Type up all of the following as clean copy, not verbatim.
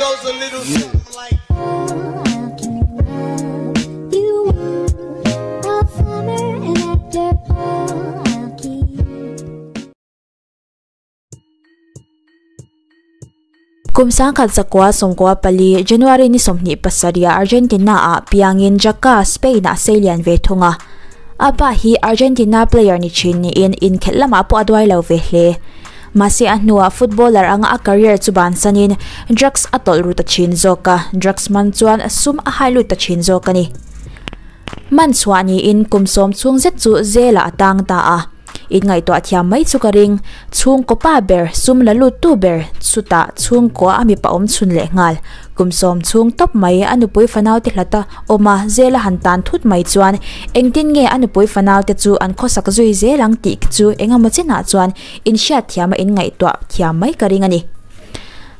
goes a little something like. Kum 1994, January ni 27 Argentina ah piangin Jaka Spain ah seilian ve thung a. A pa hi Argentina player ni thin niin inkhelh lamah pawh a duai lo ve hle. Mahse a hnuah footballer anga a career chu bansanin drugs a tawlh ru ta thin zawk a, drugs man chuan sum a hai lut ta thin zawk a ni. Man chhuah niin kum sawm chhung zet chu zelah a tang ta a. Inngaihtuah thiam mai chu ka ring. Chhungkaw pa ber, sum la lut tu ber, chutah chhungkaw a mipa awm chhun leh nghal. Kum sawm chhung tawp mai a nupui fanau te hlata awm a, zela han tan thut mai chuan engtin nge a nupui fanau te chu an khawsak zui zel ang tih chu engemaw chinah chuan inhriat thiam a inngaihtuah thiam mai ka ring a ni.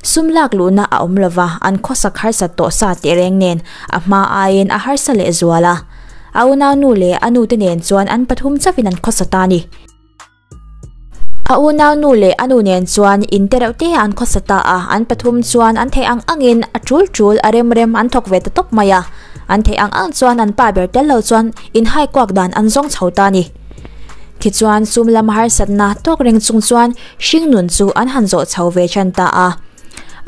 Sum lak luhna a awm lova, an khawsak harsat tawh sa teh reng nen a hma aiin a harsa leh zual a. A unaunu leh a nute nen chuan an pathum chauhin an khawsa ta a ni. A unaunu leh a nu nen chuan in te reuh te ah an khawsa ta a, an pathum chuan an theih ang angin a tul tul a rem rem an thawk ve ta tawp mai a. An theih ang ang chuan an pa ber tel lo chuan inhai kuak dan an zawng chho ta a ni. Tichuan sum lam harsatna tawk reng chung chuan hringnun chu an han zawh chho ve tan ta a.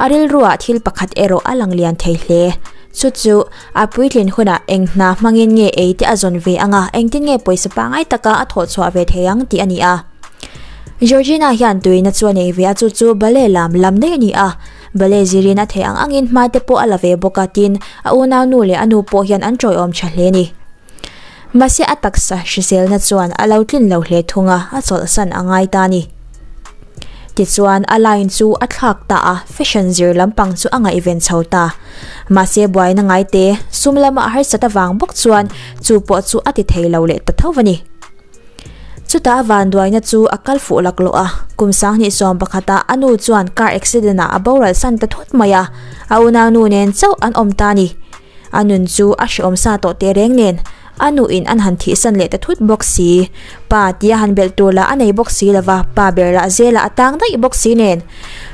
A rilruah thil pakhat erawh a lang lian thei hle. Chu chu a puitlin hunah eng hna hmangin nge ei te a zawn ve ang a, engtin nge pawisa pangngai taka a thawh chhuah ve thei ang tih a ni a. Georgina hian tuina chu a nei ve a, chu chu ballet lam lam daih a ni a. Ballet zirin a theih ang angin hma te pawh a la ve bawk a, tin a unau nu leh a nu pawh hian an tawiawm tha hle a ni. Mahse a taksa hriselna chuan a lo tlin lo hle thung a, a chawlhsan a ngai ta a ni. Tichuan a line chu a thlak ta a, fashion zir lampang chu a ngaihven chho ta. Mahse buaina ngai te, sum lama a harsat avang bawk chuan chu pawh chu a ti thei lo leh ta tho a ni. Chutah vanduaina chu a kal fuh laklawh a, kum 2011 ah a nu chuan car accident ah a boral san ta thut mai a, a unaunu nen chauh an awm ta a ni. A nun chu a hreawm sa tawh teh reng nen, a nuin an han thihsan leh ta thut bawk si. Pa tia han belh tur lah a nei bawk si lova, pa ber lah zelah a tang daih bawk si nen.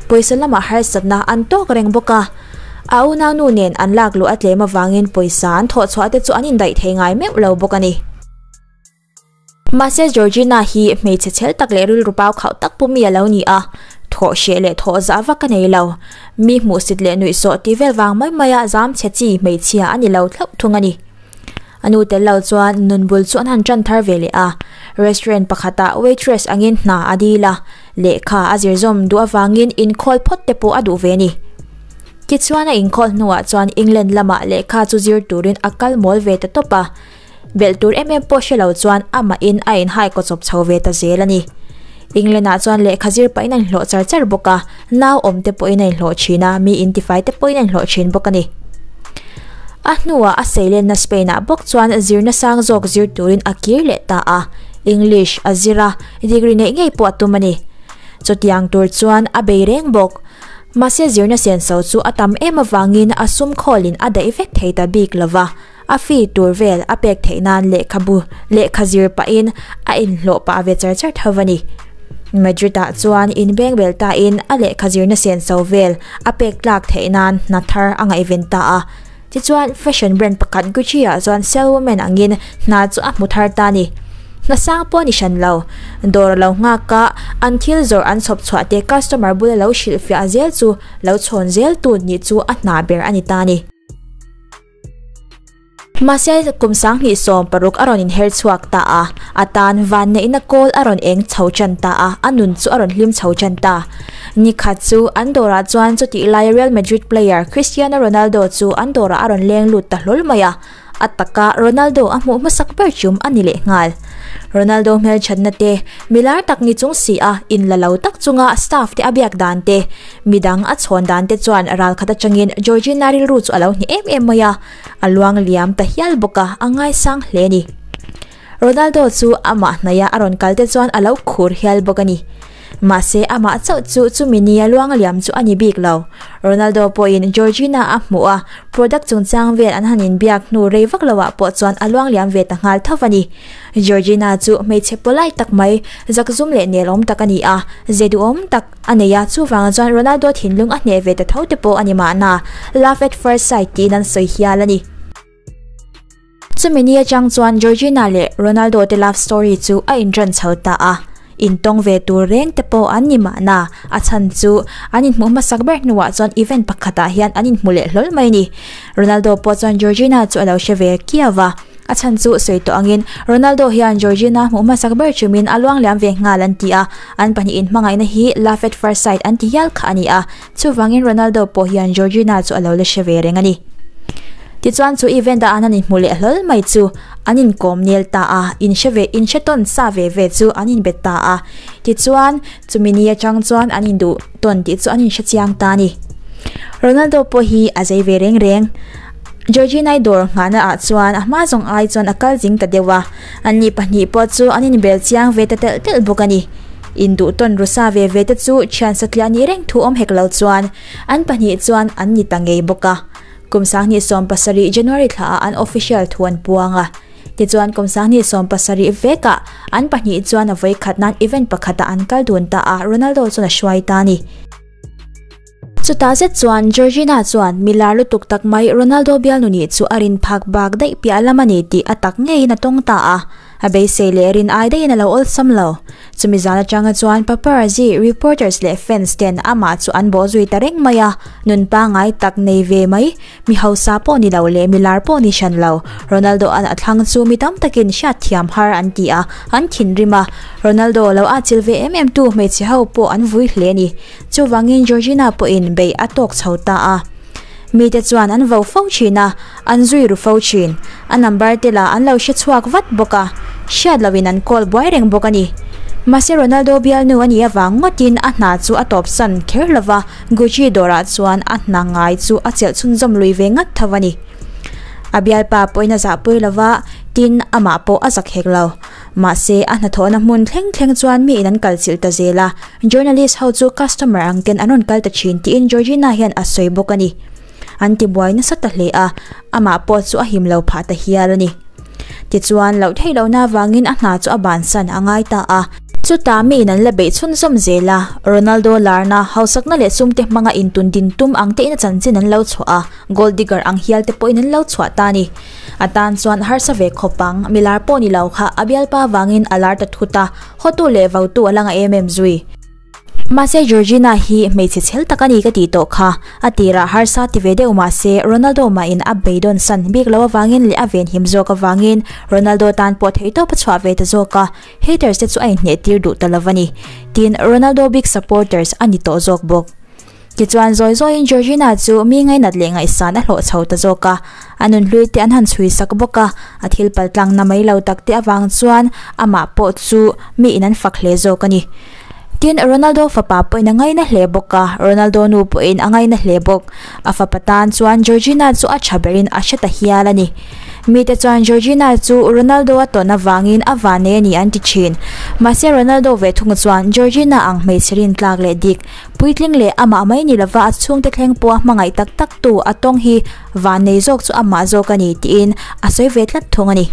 Pawisa lamah harsatna an tawk reng bawk a. A unaunu nen an lak luh a tlem avangin pawisa an thawh chhuah te chu an indaih thei ngai meuh lo bawk a ni. Mahse Georgina hi hmeichhe chhel tak leh rilru pau khauh tak pu mi a lo ni a, thawh hreh leh thawh zah vak a nei lo. Mi hmuhsit leh nuihsawh tih vel vang mai maia zam chhe chi hmeichhia a ni lo thlauh thung a ni. A nu tel lo chuan nun bul chu an han tan thar ve leh a, restaurant pakhatah waitress angin hna a dil a, lehkha a zir zawm duh avangin inkhawl phawt te pawh a duh ve a ni. Tichuan a inkhawl hnuah chuan England lamah lehkha chu zir turin a kal mawl ve ta tawp a. Belh tur em em pawh hre lo chuan amahin a inhai kaw chawp chho ve ta zel a ni. England-ah chuan lehkha zir pahin a inhlawh char char bawk a, nau awm te pawhin a inhlawh thin a, mi intifai te pawhin a inhlawh thin bawk a ni. A hnuah a seilenna Spain-ah bawk chuan zirna sang zawk zir turin a kir leh ta a, English a zir a, degree neih ngei pawh a tum a ni. Chutiang tur chuan a bei reng bawk. Mahse zirna senso chu a tam em avangin a sum khawlin a daih vek thei ta bik lo va. A fee tur vel a pek theih nan lehkhabu lehkha zir pahin a inhlawh pah ve char char tho a ni. Madrid-ah chuan inbeng bel tain a lehkha zirna senso vel a pek tlak theih nan hna thar a ngaihven ta a. Tichuan, fashion brand pakhat Gucci-ah chuan saleswoman angin hna chu a hmu thar ta a ni. Hna sang pawh a ni hran lo. Dawr a lo nghak a, an thil zawrh an chhawp chhuah te customer bula lo hrilhfiah zel chu lo chhawn zel tu nih chu a hna ber a ni ta a ni. Mahse, kum 2016 a rawn inher chhuak ta a, a tan vanneihna kawl a rawn eng chho tan ta a, a nun chu a rawn hlim chho tan ta. Nikhat chu an dawrah chuan chutih laia Real Madrid player Cristiano Ronaldo chu an dawrah a rawn leng lut ta hlawl mai a, a taka Ronaldo a hmuh hmasak ber chum a ni leh nghal. Ronaldo hmelthatna te, milar tak ni chung si a, inla lo tak chunga staff te a biak dan te, Midang a chhawn dan te chuan ral khat atangin Georgina rilru chu a lo hni em em mai a, a luang liam ta hial bawk a, a ngaisang hle a ni. Ronaldo chu amah hnaia a rawn kal te chuan a lo khur hial bawk a ni. Mahse amah chauh chu chumi nia luang liam chu a ni bik lo. Ronaldo pawhin Georgina a hmuh a, product chungchang vel an han inbiak hnu rei vak loah pawh chuan a luang liam ve ta nghal tho a ni. Georgina chu hmeichhe polite tak mai, zakzum leh nelawm tak a ni a, ze duhawm tak a nei a, chuvang chuan Ronaldo thinlung a hneh ve ta tho te pawh a ni mahna, love at first sight tiin an sawi hial a ni. Chumi ni atang chuan Georgina leh Ronaldo te love story chu a inran chho ta a, intawng ve tur reng te pawh an ni mahna, a chhan chu an inhmuh hmasak ber hnuah chuan event pakhatah hian an inhmu leh hlawl mai a ni. Ronaldo pawh chuan Georgina chu a lo hre ve kiau va, a chhan chu sawi tawh angin Ronaldo hian Georgina hmuh hmasak ber chumin a luangliam ve nghal an ti a, an pahnih inhmangaihna hi love at first sight an ti hial kha a ni a. Chuvangin Ronaldo pawh hian Georgina chu a lo la hre ve reng a ni. Tichuan chu event ah an han inhmu leh hlawl mai chu an inkawm nel ta a, inhre ve inhre tawn sa ve ve chu an inbet ta a. Tichuan chumi ni atang chuan an induh tawn tih chu an inhre chiang ta a ni. Ronaldo pawh hi a zei ve reng reng. Georgina-i dawr nghahna ah chuan a hma zawng ai chuan a kal zing ta deuh a, anni pahnih pawh chu an inbel chiang ve ta telh telh bawk a ni. Induh tawn rusa ve ve te chu thian satliah nih reng thu awm hek lo chuan an pahnih chuan an ni ta ngei bawk a. Kum 2017 January thla ah an official thu an puang a. Tichuan kum 2017 vek ah an pahnih chuan a vawikhat nan event pakhat ah an kal dun ta a, Ronaldo chuan a hruai ta a ni. Chutah zet chuan Georgina chuan milar lutuk tak mai Ronaldo bialnu nih chu a rin phak bak daih piah lam a ni tih a tak ngeiin a tawng ta a, a beisei leh rin ai daihin a lo awlsam lo. Chumi zan atanga chuan paparazzi, reporters leh fans ten amah chu an bawh zui ta reng mai a, nun pangngai tak nei ve mai, mi hausa pawh ni lo leh milar pawh ni hran lo, Ronaldo an a thlang chu mi tam takin hriatthiam har an ti a, an thinrim a, Ronaldo lo atchilh ve em em tu hmeichhe ho pawh an vui hle a ni. Chuvangin Georgina pawhin beih a tawk chho ta a. Mite chuan an vo fo thin a, an zui ru fo thin. A number te lah an lo hre chhuak vat bawk a, hriat lohin an call buai reng bawk a ni. Mahse Ronaldo bialnu a nih avang ngawtin a hna chu a tawpsan kher lo va, Gucci dawrah chuan a hna ngai chu a chelh chhunzawm lui ve ngat tho a ni. A bialpa pawhin a zahpui lo va, tin amah pawh a zak hek lo. Mahse, a hnathawhna hmun thleng thleng chuan mi in an kal chilh ta zel a, journalist ho chu customer ang ten an rawn kal ta thin tiin Georgina hian a sawi bawk a ni. An ti buai nasa ta hle a, amah pawh chu a him lo phah ta hial a ni. Tichuan, loh theih lohna avangin a hna chu a bansan a ngai ta a. Chutah mi in an la beih chhunzawm zel a, Ronaldo larna, hausakna leh sumte hmanga intun din tum ang tein a chanchin an lo chhuah a, gold digger ang hial te pawhin an lo chhuah ta a ni. A tan chuan harsa ve khawp ang, milar pawh ni lo kha a bialpa vangin a lar ta thut a, hawtu leh votu a la nga em em zui. Mahse Georgina hi hmeichhe chhel tak a ni ka tih tawh kha, a tirah harsa ti ve deuh mahse Ronaldo mahin a beidawn san bik lo avangin leh a venhim zawk avangin Ronaldo tan pawh theihtawp a chhuah ve ta zawk a, haters te chu a inhneh tir duh ta lo a ni. Tin, Ronaldo big supporters a ni tawh zawk bawk. Tichuan zawi zawiin Georgina chu mi ngainat leh ngaihsan a hlawh chho ta zawk a, a nunhlui te an han chhui sak bawk a, a thil paltlangna mai lo tak te avang chuan amah pawh chu mi in an fak hle zawk a ni. Tin, Ronaldo fapa pawhin a ngaina hle bawk a, Ronaldo nu pawhin a ngaina hle bawk. A fapa tan chuan Georgina chu a tha berin a hre ta hial a ni. Mite chuan Georgina chu Ronaldo a tawn avangin a vannei a ni an ti thin. Mahse Ronaldo ve thung chuan Georgina ang hmeichhe rintlak leh dik, Puitling leh amah mai ni lova a chhungte thleng pawha hmangaih tak tak tu a tawng hi vannei zawk chu amah zawk a ni tiin a sawi ve tlat thung a ni.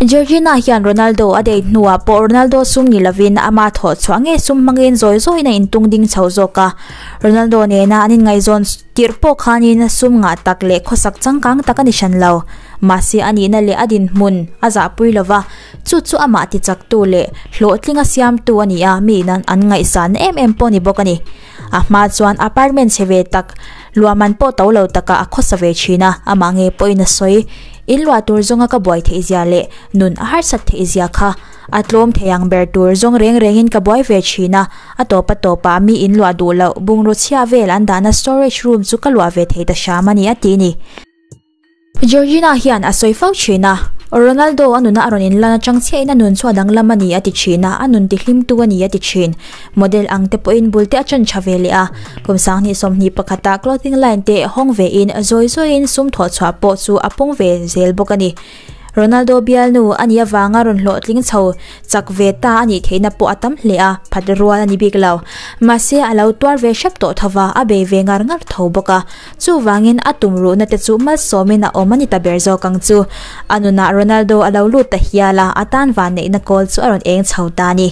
Georgina hian Ronaldo a date hnuah pawh Ronaldo sum ni lovin ama thawh chhuah ngei sum hmangin zawi zawiin a intung ding chho zawk a. Ronaldo nena an inngaihzawn tirh pawh khanin sum ngah tak leh khawsak changkang tak a ni hran lo. Mahse a nihna leh a dinhmun a zahpui lova, Chu chu amah tichaktu leh hlawhtlinga siamtu a ni a, mi in an ngaihsanna em em pawh a ni bawk a ni. A hma chuan apartment chhe ve tak, luahman pawh to lo takah a khawsa ve thin a, amah nge pawhin a sawi. In luah tur zawnga ka buai theih zia leh nun a harsat theih zia kha a tlawm thei ang ber tur zawng reng rengin ka buai ve thin a, a tawp a tawpah mi in luah duh loh bungraw chhia vel an dahna storage room chu ka luah ve thei ta hram a ni a ti a ni. Georgina hian a sawi fo thin a, Ronaldo a nuna a rawn inlan atang chiahin a nun chu a danglam a ni a ti thin a, a nun tihlimtu a ni a ti thin. Model ang te pawhin bul te a chan tha ve leh a, kum 2021 ah clothing line te hawng vein zawi zawiin sum thawh chhuah pawh chu a pung ve zel bawk a ni. Ronaldo bialnu a nih avanga rawn hlawhtling chho chak ve ta a nih theihna pawh a tam hle a, phat rual a ni bik lo. Mahse, a lo tuar ve hrep tawh tho va, a bei ve ngar ngar tho bawk a. Chuvangin a tum ruhna te chu malsawmin a awm a ni ta ber zawk ang chu. A nunah Ronaldo a lo lut ta hial a, a tan vanneihna kawl chu a rawn eng chho ta a ni.